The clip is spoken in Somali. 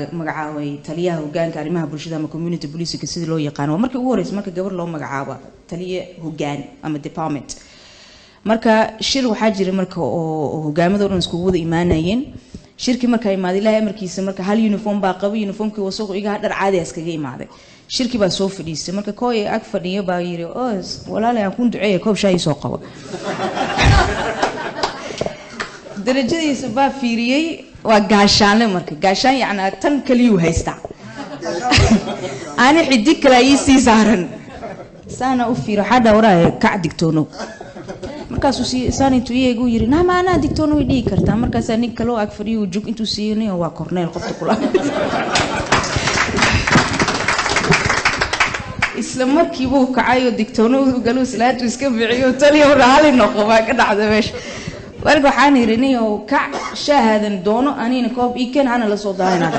Magacaabay taliyaha hogaanka arrimaha bulshada ama community policing sidii loo yaqaano. Waa markii ugu horreysay marka gabar loo magacaabo taliye hogaan ama department. Marka shir waxaa jiray marka oo hogaamada o dhan iskugu wada imaanayeen. Shirkii markaa imaaday, Ilahay amarkiisa, marka hal uniform baa qabay, uniformkii wasaq iga, dhar caadi iskaga imaaday. Shirkii baa soo fadhiistay. Marka kooy ag fadhiyo baa yiri, "Oo walaalay, aan kun duceeya, koob shaay soo qabo." Darajadiisa baa fiiriyey, waa gaashaanle. Marka gaashaan yacnaa tan kaliyuu haystaa, ani xidig kale ii sii saaran. Saana u fiiro, waxaa dhaa, "Waraaya, kac, digtoonow." Markaasuu sii saan intuu iyagu yiri, "Nama anaa digtoonow way dhihi kartaa." Markaasaa nin kaloo ag fadhiyo jug intuu siiyanayo, waa korneel qofta kula. Isla markiibuu kacay oo digtoonowdu galuu, islaantu iska bixiyo, taliyo raali noqo baa ka dhacda meesha. Marka waxaan yidhi, "Niyow, kac, shaahaadan doono, anina koob ii keen, hana la soo daahina."